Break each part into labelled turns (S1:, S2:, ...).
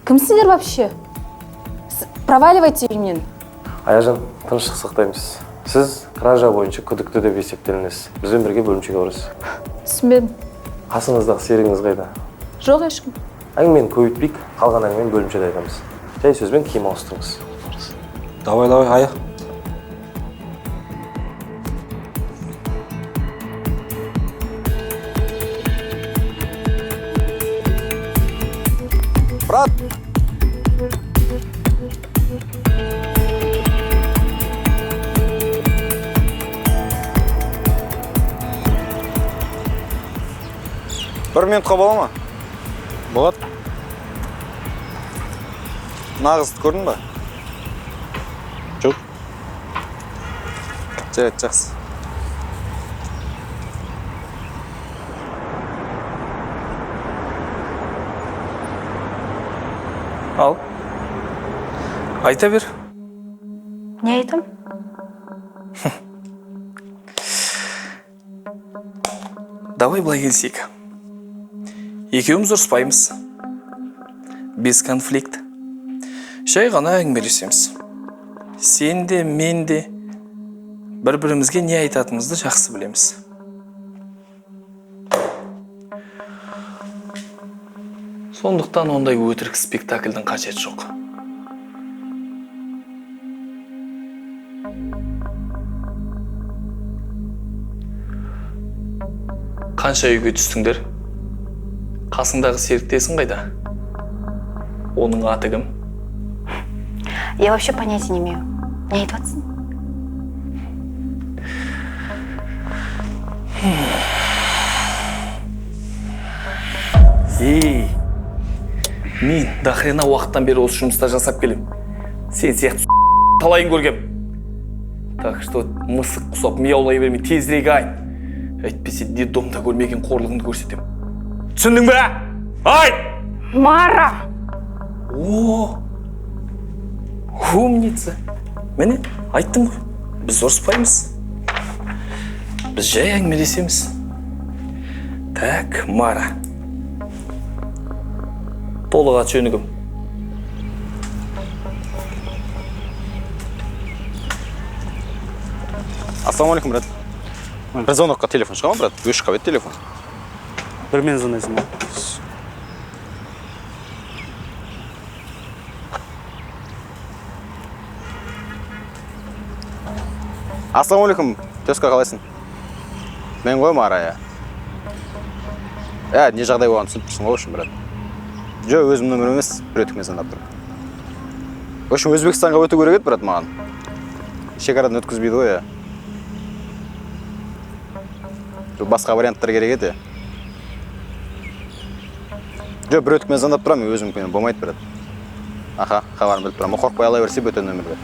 S1: Кімсіңдер вообще? Проваливайте үйімнен.
S2: Аяжан, тыныштық сақтаймыз. Сіз кража бойынша күдікті деп есептелінесіз. Бізбен бірге бөлімшеге барасыз.
S1: Түсінбедім.
S2: Қасыңыздағы серігіңіз қайда?
S1: Жоқ ешкім.
S2: Әңгімені көбейтпейік, қалған әңгімені бөлімшеде айтамыз. Жай сөзбен киім ауыстырыңыз.
S3: Давай, давай, аяқ. Брат! Бір минутқа бола ма?
S4: Болады.
S3: Мына қызды көрдің ба?
S4: Жоқ.
S3: Жарайды, жақсы.
S5: Ал. Айта бер.
S1: Не айтам?
S5: Давай былай келісейік. Екеуміз ұрыспаймыз. Без конфликт. Жай ғана әңгімелесеміз. Сен де, мен де бір-бірімізге не айтатынымызды жақсы білеміз. Сондықтан ондай өтірік спектакльдің қажеті жоқ. Қанша үйге түстіңдер? Қасыңдағы серіктесің қайда? Оның аты кім?
S1: Я вообще понятия не имею. Не айтып жатсың?
S5: Ей, мен до хрена уақыттан бері осы жұмыста жасап келем. Сен сияқты талайын көргем. Так что мысық құсап мияулай бермей тезірек айт. Әйтпесе детдомда көрмеген қорлығыңды көрсетем. Түсіндің бе? Айт!
S1: Мара!
S5: О, умница. Міне, айттым ғой. Біз ұрыспаймыз. Біз жай әңгімелесеміз. Так, Мара. Толық аты жөні кім?
S3: Ассалаумағалейкум, брат. Бір звонокқа телефон шыға ма, брат? Өшіп қалып еді телефон.
S4: Бір мен звондайсың ба?
S3: Ассалаумағалейкум, тезка, қалайсың? Мен ғой Мара, иә. Ә, не жағдай болғанын түсініп тұрсың ғой, в общем, брат. Жоқ, өзімнің нөмірім емес, біреудікімен звондап тұрмын. В общем, Өзбекстанға өту керек еді, брат, маған. Шекарадан өткізбейді ғой, иә. Жоқ, басқа варианттар керек еді. Жоқ, біреудікімен звондап тұрамын, өзімдікімен болмайды, брат. Аха, хабарын біліп тұрамын. Қорықпай ала берсе бөтен нөмір, брат.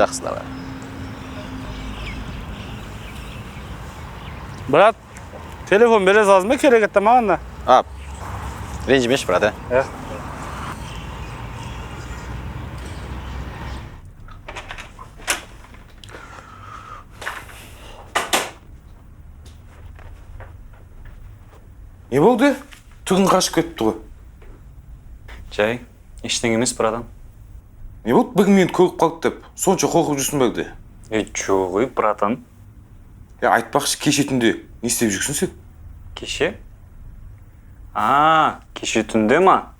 S3: Жақсы, давай.
S4: Брат, телефон бере саласың ба? Керек еді маған да.
S3: А, ренжімеші, брат, ә?
S4: Иә.
S6: Не болды? Түгін қашып кетті ғой.
S7: Жай, ештеңе емес, братан.
S6: Не болды? Бүгін мені көріп қалды деп. Сонша қорқып жүрсің бе де?
S7: Е, жоқ, ей, братан.
S6: Е, айтпақшы, кеше түнде не істеп жүрсің сен?
S7: Кеше? А, кеше түнде ма?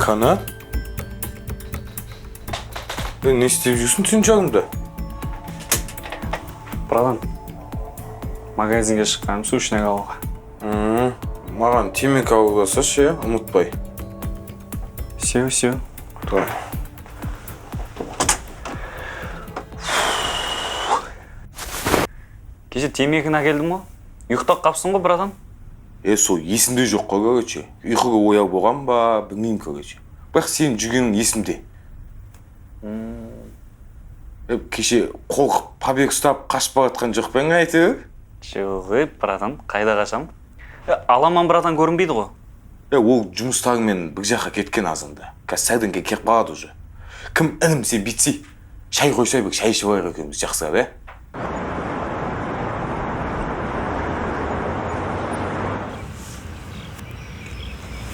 S6: Қанат? Е, не істеп жүрсің түн жарымда?
S7: Братан, магазинге шыққаным сушняк алуға.
S6: Маған темекі алуға салшы, иә, ұмытпай.
S7: Все, все.
S6: Давай.
S7: Кеше темекіні әкелдім ғой. Ұйықтап қапсың ғой, братан.
S6: Е, сол есімде жоқ қой, короче. Ұйқыға ояу болған ба, білмеймін, короче. Бірақ сенің жүргенің есімде. Е, кеше қорқып, побег ұстап, қашып бара жатқан жоқ па ең әйтеуір?
S7: Жоқ, ей, братан, қайда қашам? Е, Аламан братан көрінбейді ғой.
S6: Е, ол жұмыстарымен бір жаққа кеткен азанда. Қазір сәлден кейін келіп қалады уже. Кім інім, сен бүйтсей, шай қойсай, бек шай ішіп алайық екеуміз жақсылап, ә?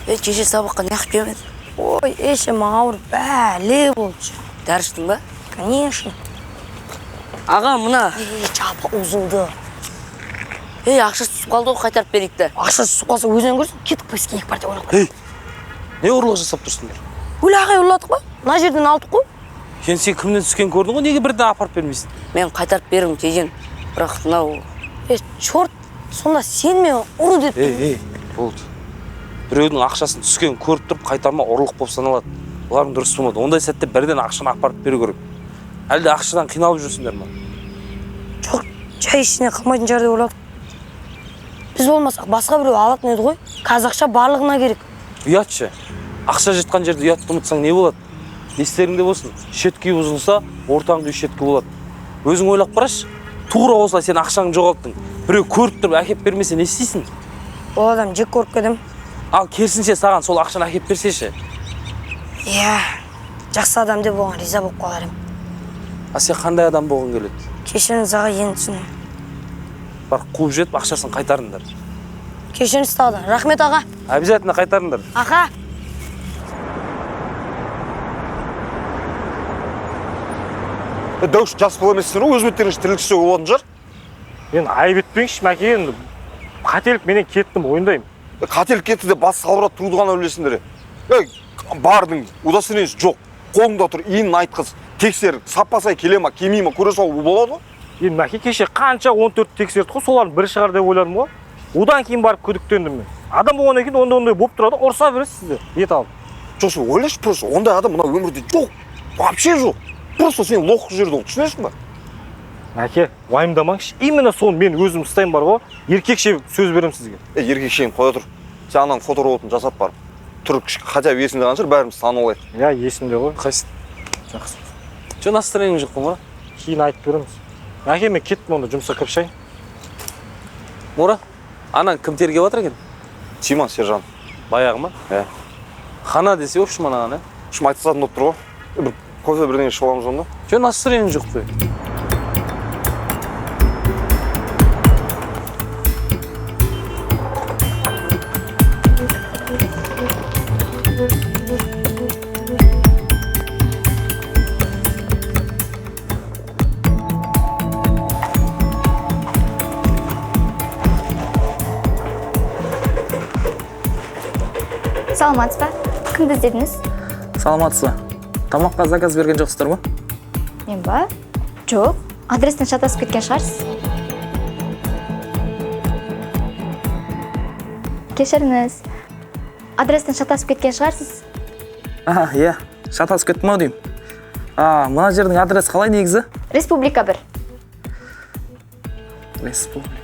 S8: Кеше сабаққа неғып келмедің?
S9: Ой, ішім ауырып, бәле болды.
S8: Дәрі іштің ба?
S9: Конечно.
S8: Аға, мына.
S9: Жапа ұзылды.
S8: Ақша түсіп қалды ғой, қайтарып берейік те.
S9: Ақша түсіп қалса өзінен көрсін, кеттік па, екі партия ойлап.
S2: Ей, не ұрлық жасап тұрсыңдар?
S9: Өлі ағай, ұрладық па? Мына жерден алдық қой.
S2: Сен кімнен түскен көрдің ғой, неге бірден апарып бермейсің?
S8: Мен қайтарып бергім келген, бірақ мынау...
S9: Черт, сонда сен мен ұры деп...
S2: Ей, болды. Біреудің ақшасын түскен көріп тұрып қайтарма ұрлық болып саналады. Олардың дұрыс болмады. Ондай сәтте бірден ақшаны апарып беру керек. Әлде ақшадан қиналып жүрсіңдер ма?
S9: Жоқ, жай ішіне қалмайтын шығар деп ойладық. Біз болмасақ басқа біреу алатын еді ғой. Қазір ақша барлығына керек.
S2: Ұятшы. Ақша жеткен жерде ұятты ұмытсаң не болады? Естеріңде болсын. Шеткі үй бұзылса, ортаңғы үй шеткі болады. Өзің ойлап қарашы. Тура осылай сен ақшаңды жоғалттың. Біреу көріп тұрып әкеп бермесе не істейсің?
S9: Ол адам жек көріп кетем.
S2: Ал керісінше саған сол ақшаны әкеп берсеші.
S9: Иә, жақсы адам деп оған риза болып қалар едім.
S2: А сен қандай адам болғың келеді?
S9: Кешіріңіз аға, енді түсіндім.
S2: Бар, қуып жетіп ақшасын қайтарыңдар.
S9: Кешіріңіз тағы да. Рахмет аға.
S2: Обязательно қайтарыңдар.
S9: Аға.
S10: Дәуіш, жас бала емессің ғой, өз беттеріңше тірлік істеуге болатын шығар.
S4: Мен айып етпеңізші, Мәке, енді қателік менен кеттім, мойындаймын.
S10: Қателік кетті деп бас салбырат тұруды ғана білесіңдер. Бардың, удостоверениесі жоқ, қолыңда тұр, иінін айтқыз, тексер, саппасай келе ма, келмей ма, көре салу болады ғой.
S4: Енді Мәке, кеше қанша 14 тексердік қой, солардың бірі шығар деп ойладым ғой. Одан кейін барып күдіктендім мен. Адам болғаннан кейін ондай болып тұрады, ұрса бересіз сіздер, ет алып.
S10: Жоқ, сен ойлашы, просто ондай адам мына өмірде жоқ, вообще жоқ. Просто сен лох жерде ол, түсінесің ба?
S4: Мәке, уайымдамаңызшы, именно соны мен өзім ұстаймын бар ғой, еркекше сөз беремін сізге.
S10: Еркекшені қоя тұр. Сен ананың фотороботын жасап барып, түрік хотя бы есіңде қалған шығар, бәріміз танып алайық.
S4: Иә, есімде ғой.
S2: Қайсы?
S4: Жақсы.
S2: Жоқ, настроениең жоқ қой ма?
S4: Кейін айтып береміз. Мәке, мен кеттім онда, жұмысқа кіріп шайын.
S2: Мура, анаң кім тергеп жатыр екен?
S10: Тима, сержант.
S2: Баяғы ма?
S10: Иә.
S2: Хана десе, общем анаған, ә?
S10: Общем, айтысатын болып тұр ғой. Бір кофе бірдеңе ішіп аламыз онда.
S2: Жоқ, настроениең жоқ қой.
S1: Саламатсыз ба? Кімді іздедіңіз?
S11: Саламатсыз ба? Тамаққа заказ берген жоқсыздар ма?
S1: Мен ба? Жоқ, адрестен шатасып кеткен шығарсыз. Кешіріңіз. Адрестен шатасып кеткен шығарсыз.
S11: А, иә, шатасып кеттім ау деймін. А, мына жердің адресі қалай негізі?
S1: Республика 1.
S11: Республика 1.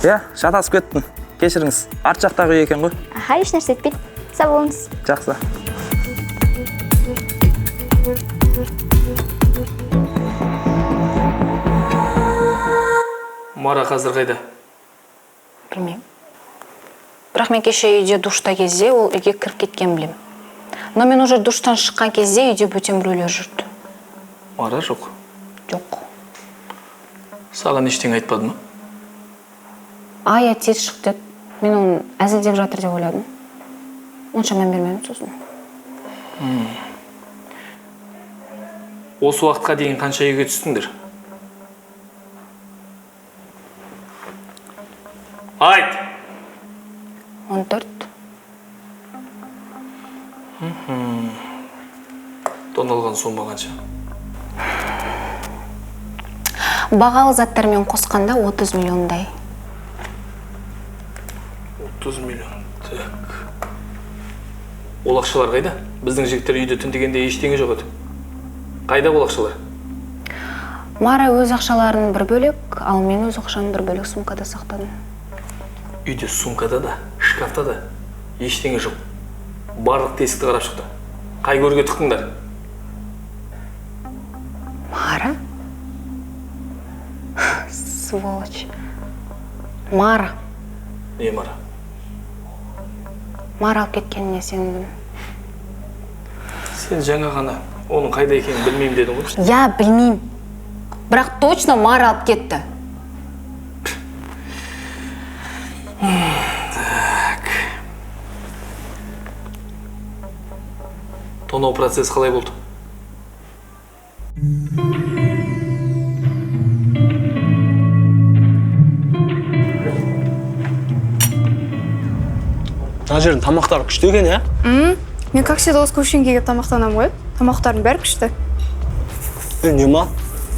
S11: Иә, шатасып кеттім. Кешіріңіз, арт жақтағы үй екен ғой.
S1: Аха, еш нәрсе етпейді. Сау болыңыз.
S11: Жақсы.
S5: Мара қазір қайда?
S1: Білмеймін. Бірақ мен кеше үйде душта кезде ол үйге кіріп кеткен білемін. Но мен уже душтан шыққан кезде үйде бөтен біреулер жүрді.
S5: Мара жоқ?
S1: Жоқ.
S5: Саған ештеңе айтпады ма?
S1: Ая тез шық деді. Мен оны әзілдеп жатыр деп ойладым. Онша мән бермедім сосын.
S5: Осы уақытқа дейін қанша үйге түстіңдер? Айт!
S1: 14.
S5: Тоналған сома қанша?
S1: Бағалы заттармен қосқанда 30 миллиондай.
S5: 30 миллион. Так. Ол ақшалар қайда? Біздің жігіттер үйде түнтегенде ештеңе жоқ еді. Қайда ол ақшалар?
S1: Мара өз ақшаларын бір бөлек, ал мен өз ақшамды бір бөлек сумкада сақтадым.
S5: Үйде сумкада да, шкафта да ештеңе жоқ. Барлық тесікті қарап шықты. Қай көрге тықтыңдар?
S1: Мара? Сволочь. Мара.
S5: Не Мара?
S1: Мар алып кеткеніне сендім.
S5: Сен жаңа ғана оның қайда екенін білмеймін дедің ғой.
S1: Я білмеймін. Бірақ точно Мар алып кетті.
S5: Так. Тонау процесі қалай болды?
S11: Мына жердің тамақтары күшті екен, иә?
S12: Мен как всегда осы кувшинге келіп тамақтанамын ғой. Тамақтардың бәрі күшті.
S11: Не ма?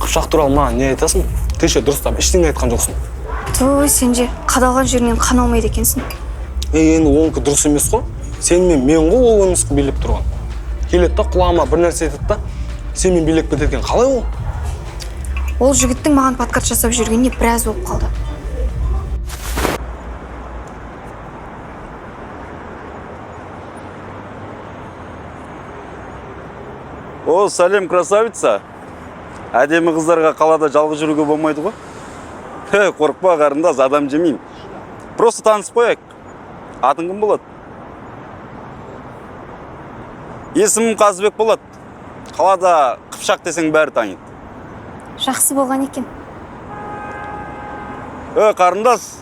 S11: Қыпшақ туралы маған не айтасың? Кеше дұрыстап ештеңе айтқан жоқсың.
S12: Той, сен же қадалған жерінен қан алмайды екенсің.
S11: Енді онікі дұрыс емес қой. Сенімен мен ғой ол емес билеп тұрған. Келеді да құлағыма бір нәрсе айтады да, сенімен билеп кетеді екен. Қалай ол?
S12: Ол жігіттің маған подкат жасап жүргеніне біраз болып қалды.
S13: О, сәлем, красавица. Әдемі қыздарға қалада жалғыз жүруге болмайды ғой. Қорықпа, қарындас, адам жемеймін. Просто танысып қояйық. Атың кім болады? Есімім Қазыбек болады. Қалада Қыпшақ десең бәрі таниды.
S12: Жақсы болған екен.
S13: Қарындас.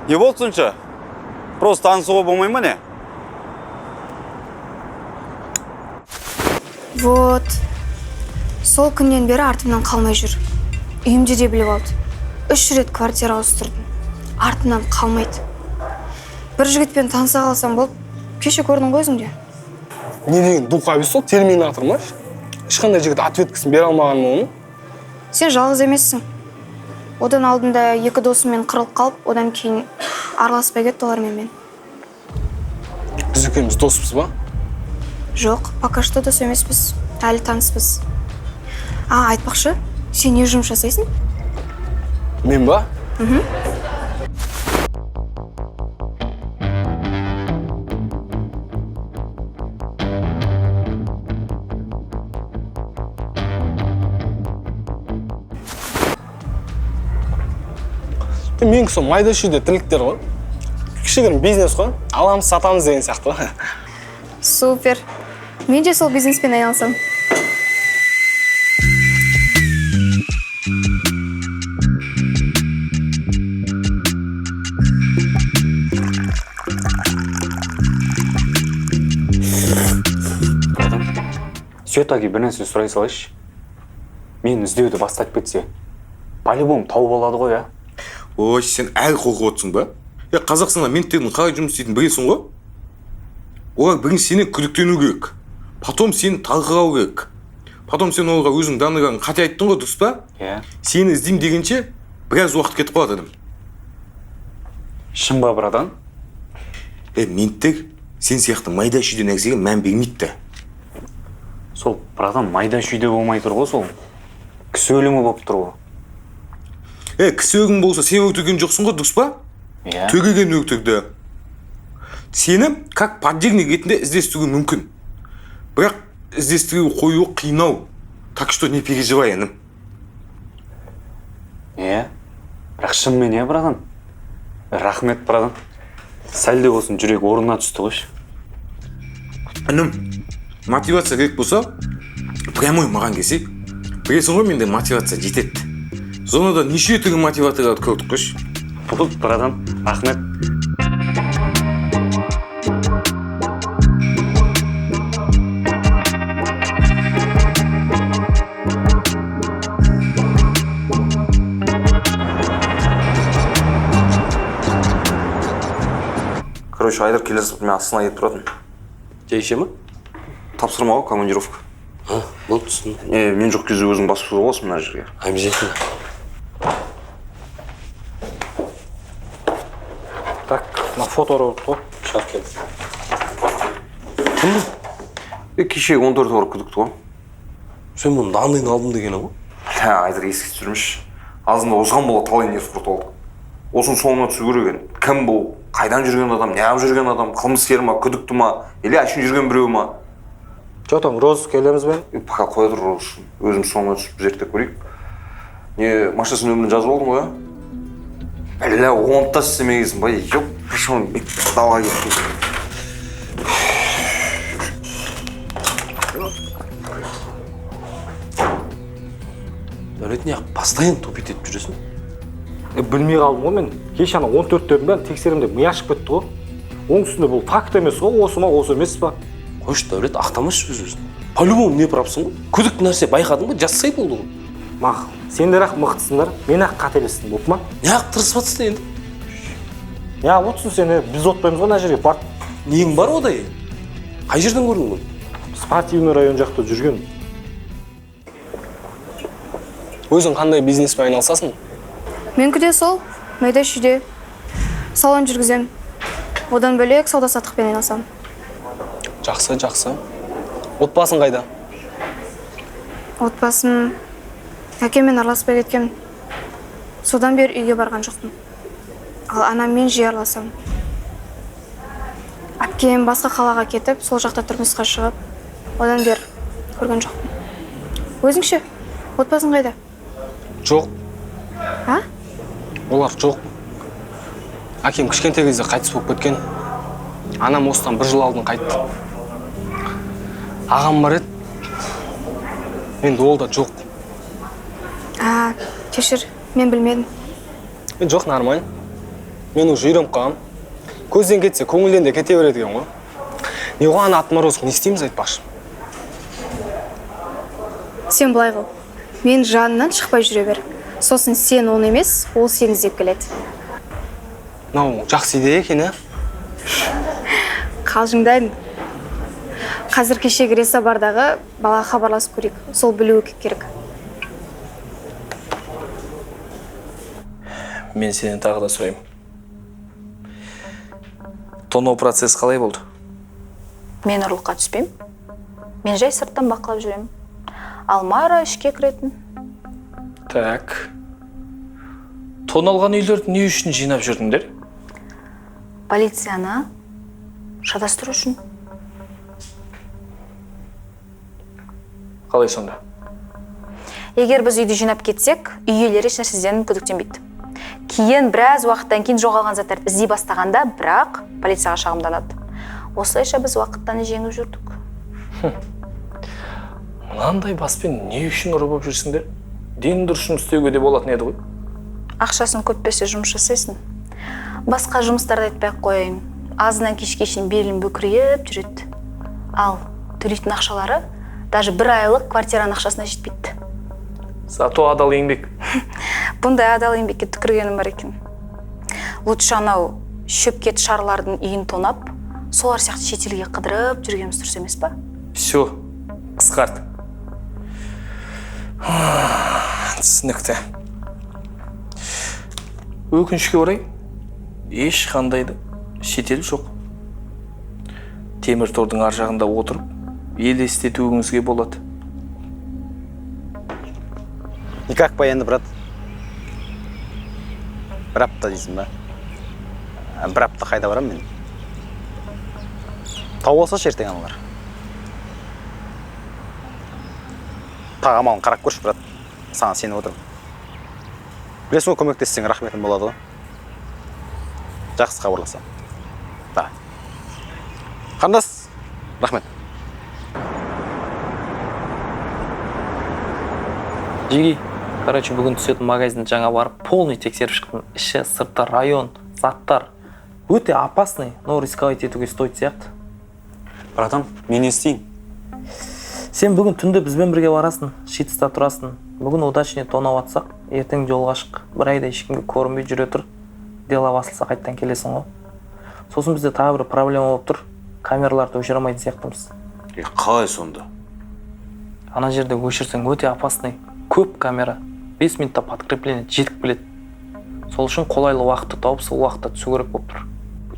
S13: Не болды сонша? Просто танысуға болмай ма не?
S12: Вот. Сол күннен бері артымнан қалмай жүр. Үйімде де біліп алды. 3 рет квартира ауыстырдым. Артымнан қалмайды. Бір жігітпен таныса қалсам болып, кеше көрдің ғой өзің де.
S11: Не деген духа сол терминатор ма? Ешқандай жігіт ответкісін бере алмаған оны.
S12: Сен жалғыз емессің. Одан алдында 2 досыммен қырылып қалып, одан кейін араласпай кетті олармен мен.
S11: Біз екеуміз доспыз ба?
S12: Жоқ, пока что дос емеспіз. Әлі таныспыз. А, айтпақшы, сен не жұмыс жасайсың?
S11: Мен ба? Менікі сол майда шүйде тірліктер ғой. Кішігірім бизнес қой. Аламыз, сатамыз деген сияқты ғой.
S12: Супер. Мен де сол бизнеспен айналысамын.
S7: Все-таки бір нәрсе сұрай салайыншы. Мен іздеуді бастап кетсе, по-любому тауып алады ғой, а?
S6: Ой, сен әлі қорқып отырсың ба? Қазақстанда менттердің қалай жұмыс істейтінін білесің ғой? Олар бірінші сенен күдіктену керек. Потом сені талқылау керек. Потом сен оларға өзің данныйларың қате айттың ғой, дұрыс па?
S7: Иә.
S6: Сені іздеймін дегенше біраз уақыт кетіп қалады адам.
S7: Шын ба, братан?
S6: Менттер сен сияқты майда шүйде нәрсеге мән бермейді де.
S7: Сол, братан, майда шүйде болмай тұр ғой сол. Кісі өлімі болып тұр ғой.
S6: Кісі өлімі болса сен өлтірген жоқсың ғой, дұрыс па?
S7: Иә.
S6: Төлеген өлтірді. Сені как поддельник ретінде іздестіру мүмкін. Бірақ іздестіру қою қинау. Так что не переживай, інім.
S7: Иә. Бірақ шынымен иә, братан? Рахмет, братан. Сәл де болсын жүрек орнына түсті қойшы.
S6: Інім, мотивация керек болса, прямой маған келсе, білесің ғой, менде мотивация жетеді. Зонада неше түрлі мотиваторларды көрдік қойшы.
S7: Болды, братан, рахмет.
S10: Короче, Айдар келе жатып мен Астанаға кетіп тұратын.
S2: Жай іше ма?
S10: Тапсырма ғой, командировка.
S2: Болды, түсіндім.
S10: Мен жоқ кезде өзің басып жүріп аласың мына жерге.
S2: Обязательно.
S4: Так, мына фото ұрып қой.
S2: Шарт келді. Кім бұл?
S10: Кеше 14 ұрып күдікті ғой.
S2: Сен бұның данныйын алдым дегені ғой?
S10: Бля, Айдар еске түсірмеші. Азында озған бола талай нерв құртып алдық. Осының соңына түсу керек еді. Кім бұл? Қайдан жүрген адам, неғып жүрген адам, қылмыскер ма, күдікті ма, или әшейін жүрген біреу ма?
S4: Че там, розыск келеміз бе?
S10: Пока қоя тұр розыск. Өзім соңына түсіп зерттеп көрейік. Не, машинасының нөмірін жазып алдың ғой, а? Бля, оны да істемегенсің ба, еп. Шашым бүйтіп далаға кетті.
S2: Дәулет, неғып постоянно тупить етіп жүресің?
S4: Білмей қалдым ғой мен. Кеше ана 14-тердің бәрін тексеремін деп ми ашып кетті ғой. Оның үстіне бұл факт емес қой, осы ма, осы емес па?
S2: Қойшы, Дәулет, ақтамашы өз өзін. По-любому не правсың ғой. Күдікті нәрсе байқадың ба, жазсай болды ғой.
S4: Мақұл, сендер ақ мықтысыңдар, мен ақ қателестім, болды ма?
S2: Неғып тырысып жатсың енді?
S4: Неғып отырсың сен, біз отпаймыз ғой мына жерге, бар.
S2: Нең бар одай? Қай жерден көрдің бұны?
S4: Спортивный район жақта жүрген.
S11: Өзің қандай бизнеспен айналысасың?
S12: Менікі де сол, майда шүйде. Салон жүргіземін. Одан бөлек сауда саттықпен айналысамын.
S11: Жақсы, жақсы. Отбасың қайда?
S12: Отбасым әкеммен араласпай кеткен. Содан бері үйге барған жоқпын. Ал анаммен жиі араласамын. Әпкем басқа қалаға кетіп, сол жақта тұрмысқа шығып, одан бері көрген жоқпын. Өзіңше, отбасың қайда?
S11: Жоқ.
S12: А?
S11: Олар жоқ. Әкем кішкентай кезде қайтыс болып кеткен. Анам осыдан бір жыл алдын қайтты. Ағам бар еді. Енді ол да жоқ.
S12: А, кешір, мен білмедім.
S11: Жоқ, нормально. Мен уже үйреніп қалғам. Көзден кетсе, көңілден де кете береді екен ғой. Не ғой, ана отморозок не істейміз айтпақшы?
S12: Сен былай қыл. Мен жанынан шықпай жүре бер. Сосын сен оны емес, ол сені іздеп келеді.
S11: Мынау жақсы идея екен, ә?
S12: Қалжыңдаймын. Қазір кешегі ресабардағы балаға хабарласып көрейік. Сол білуі керек.
S5: Мен сенен тағы да сұраймын. Тонау процесі қалай болды?
S1: Мен ұрлыққа түспеймін. Мен жай сырттан бақылап жүремін. Ал Мара ішке кіретін.
S5: Так. Тоналған үйлерді не үшін жинап жүрдіңдер?
S1: Полицияны шатастыру үшін.
S5: Қалай сонда?
S1: Егер біз үйді жинап кетсек, үй иелері ешнәрседен күдіктенбейді. Кейін біраз уақыттан кейін жоғалған заттарды іздей бастағанда, бірақ полицияға шағымданады. Осылайша біз уақыттан жеңіп жүрдік.
S5: Мынандай баспен не үшін ұры болып жүрсіңдер? Дені дұрыс жұмыс істеуге де болатын еді ғой.
S1: Ақшасын көп берсе жұмыс жасайсың. Басқа жұмыстарды айтпай-ақ қояйын. Азынан кешке шейін белін бүкірейіп жүреді. Ал төлейтін ақшалары даже бір айлық квартираның ақшасына жетпейді.
S5: Зато адал еңбек.
S1: Бұндай адал еңбекке түкіргенім бар екен. Лучше анау шөпкет шарлардың үйін тонап, солар сияқты шетелге қыдырып жүргеніміз дұрыс емес па?
S5: Все, қысқарт. Түсінікті. Өкінішке орай, ешқандай да шетел жоқ. Темір тордың ар жағында отырып, елестетуіңізге болады.
S3: Никак па енді, брат? Бір апта дейсің ба? Бір апта қайда барам мен? Тауып алсашы ертең аналар. Тағы амалын қарап көрші, брат. Саған сеніп отырмын. Білесің ғой, көмектессең рахметім болады ғой. Жақсы хабарласам. Да. Қарындас, рахмет.
S14: Жеги, короче, бүгін түсетін магазин жаңа барып, полный тексеріп шықтым. Іші, сырты, район, заттар. Өте опасный, но рисковать етуге стоит сияқты.
S7: Братан, мен не істейін?
S14: Сен бүгін түнде бізбен бірге барасың, Шитста тұрасың. Бүгін удачный тонап атсақ, ертең жолға шық. Бір айда ешкімге көрінбей жүре тұр. Дела басылса қайттан келесің ғой. Сосын бізде тағы бір проблема болып тұр. Камераларды өшіре алмайтын сияқтымыз.
S6: Қалай сонда?
S14: Ана жерде өшірсең өте опасный. Көп камера. 5 минутта подкрепление жетіп келеді. Сол үшін қолайлы уақытты тауып, сол уақытта түсу керек болып тұр.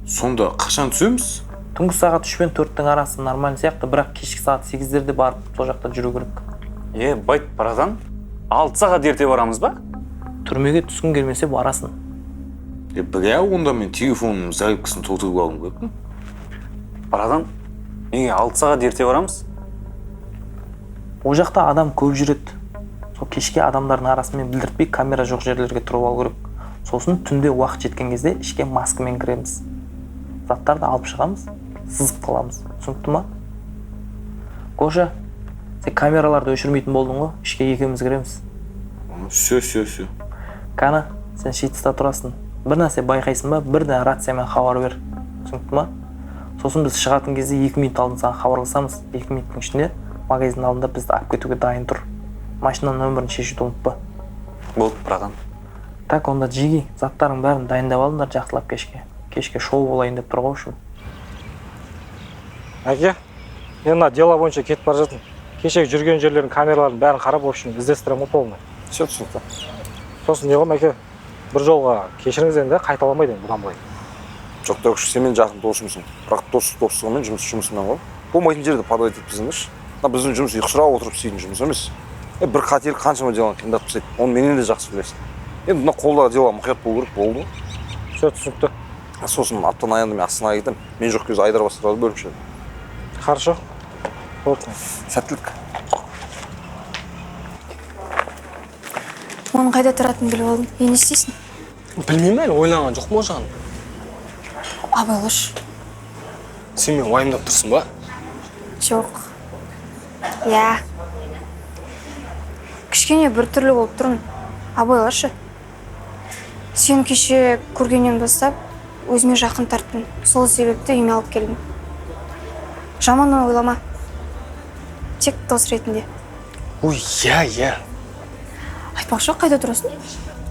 S6: Сонда қашан түсеміз?
S14: Түнгі сағат 3 пен 4-тің арасы нормально сияқты, бірақ кешкі сағат 8-дерде барып сол жақта жүру керек.
S7: Байт, братан, 6 сағат ерте барамыз ба?
S14: Түрмеге түскің келмесе барасың.
S6: Бля, онда мен телефонымның зарядкасын толтырып алуым керек.
S7: Братан, неге 6 сағат ерте барамыз?
S14: Ол жақта адам көп жүреді. Сол кешке адамдардың арасымен білдіртпей камера жоқ жерлерге тұрып алу керек. Сосын түнде уақыт жеткен кезде ішке маскамен кіреміз. Заттарды алып шығамыз, сызып қаламыз. Түсінікті ма? Гоша, сен камераларды өшірмейтін болдың ғой, ішке екеуміз кіреміз.
S6: Все, все, все.
S14: Кана, сен шитста тұрасың. Бір нәрсе байқайсың ба, бірден рациямен хабар бер. Түсінікті ма? Сосын біз шығатын кезде 2 минут алдын саған хабарласамыз. 2 минуттың ішінде магазин алдында бізді алып кетуге дайын тұр. Машинаның нөмірін шешуді ұмытпа.
S7: Болды, братан.
S14: Так, онда жиги, заттарың бәрін дайындап алыңдар жақсылап кешке. Кешке шоу болайын деп тұр ғой, в общем.
S4: Әке, мен мына дело бойынша кетіп бара жатырмын. Кешегі жүрген жерлердің камераларын бәрін қарап, в общем, іздестіремін ғой полный.
S10: Все түсінікті.
S4: Сосын не ғой, әке, бір жолға кешіріңіз енді, қайталамайды енді бұдан былай.
S10: Жоқ, Дәукіш, сен менің жақын досымсың. Бірақ достық достығымен, жұмыс жұмысымен ғой. Болмайтын жерде подавать етпесеңдерші. Мына біздің жұмыс ұйқысырап отырып істейтін жұмыс емес. Бір қателік қаншама делоны қиындатып тастайды. Оны менен де жақсы білесің. Енді мына қолдағы дело мұқият болу керек, болды.
S4: Все түсінікті.
S10: Сосын аптаның аяғында мен Астанаға кетемін. Мен жоқ кезде Айдар бастырады бөлімшені.
S4: Хорошо. Болды.
S10: Сәттілік.
S12: Оның қайда тұратынын біліп алдым. Енді не істейсің?
S11: Білмеймін әлі, ойланған жоқпын ол жағын.
S12: Абайлашы.
S11: Сен мені уайымдап тұрсың ба?
S12: Жоқ. Иә. Кішкене біртүрлі болып тұрмын. Абайлашы. Сен кеше көргеннен бастап өзіме жақын тарттым. Сол себепті үйіме алып келдім. Жаман ой ойлама. Тек дос ретінде.
S11: Ой, иә, иә.
S12: Айтпақшы, қайда тұрасың?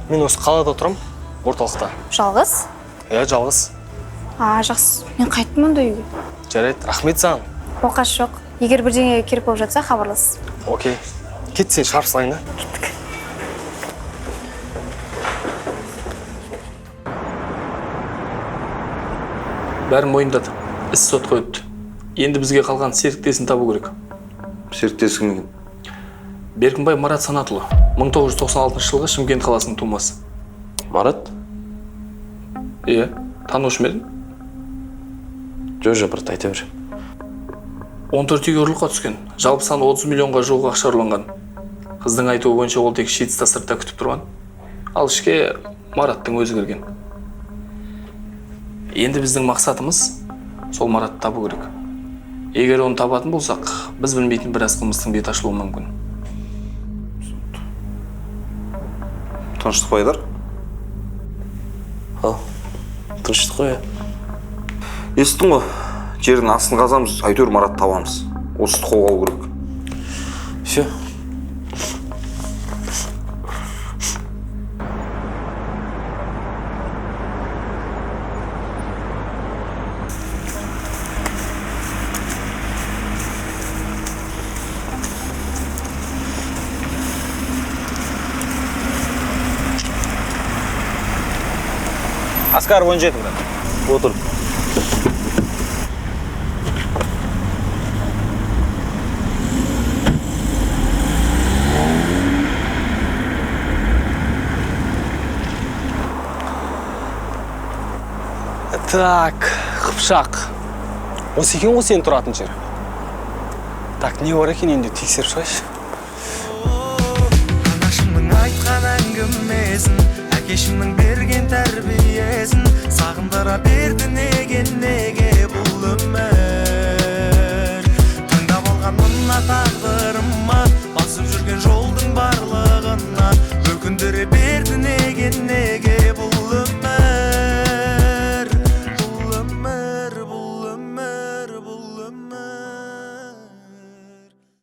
S11: Мен осы қалада тұрамын, орталықта.
S12: Жалғыз?
S11: Иә, жалғыз.
S12: А, жақсы. Мен қайттым онда үйге.
S11: Жарайды, рахмет саған.
S12: Оқасы жоқ. Егер бірдеңе керек болып жатса, хабарлас.
S11: Окей. Кет, сен шығарып салайын да.
S12: Кеттік.
S5: Бәрін мойындады. Іс сотқа өтті. Енді бізге қалған серіктесін табу керек.
S10: Серіктесі кім екен?
S5: Беркінбай Марат Санатұлы, 1996 жылғы Шымкент қаласының тумасы.
S2: Марат?
S5: Иә, танушы ма едің?
S2: Жоқ, брат, айта бер.
S5: 14 үйге ұрлыққа түскен. Жалпы саны 30 миллионға жуық ақша ұрланған. Қыздың айтуы бойынша ол тек шетста сыртта күтіп тұрған. Ал ішке Мараттың өзі кірген. Енді біздің мақсатымыз сол Маратты табу керек. Егер оны табатын болсақ, біз білмейтін біраз қылмыстың беті ашылуы мүмкін.
S10: Тыныштық па, Айдар?
S2: Ал, тыныштық қой.
S10: Естің ғой, жердің астын қазамыз, әйтеуір Маратты табамыз. Осы істі қолға алу керек.
S2: Все.
S3: Аскар 17, брат.
S2: Отыр.
S11: Так, Қыпшақ. Осы екен ғой сен тұратын жер. Так, не бар екен енді тексеріп шығайыншы.
S15: Анашымның айтқан әңгімесін, әкешімнің берген тәрбиесін, сағындыра берді неге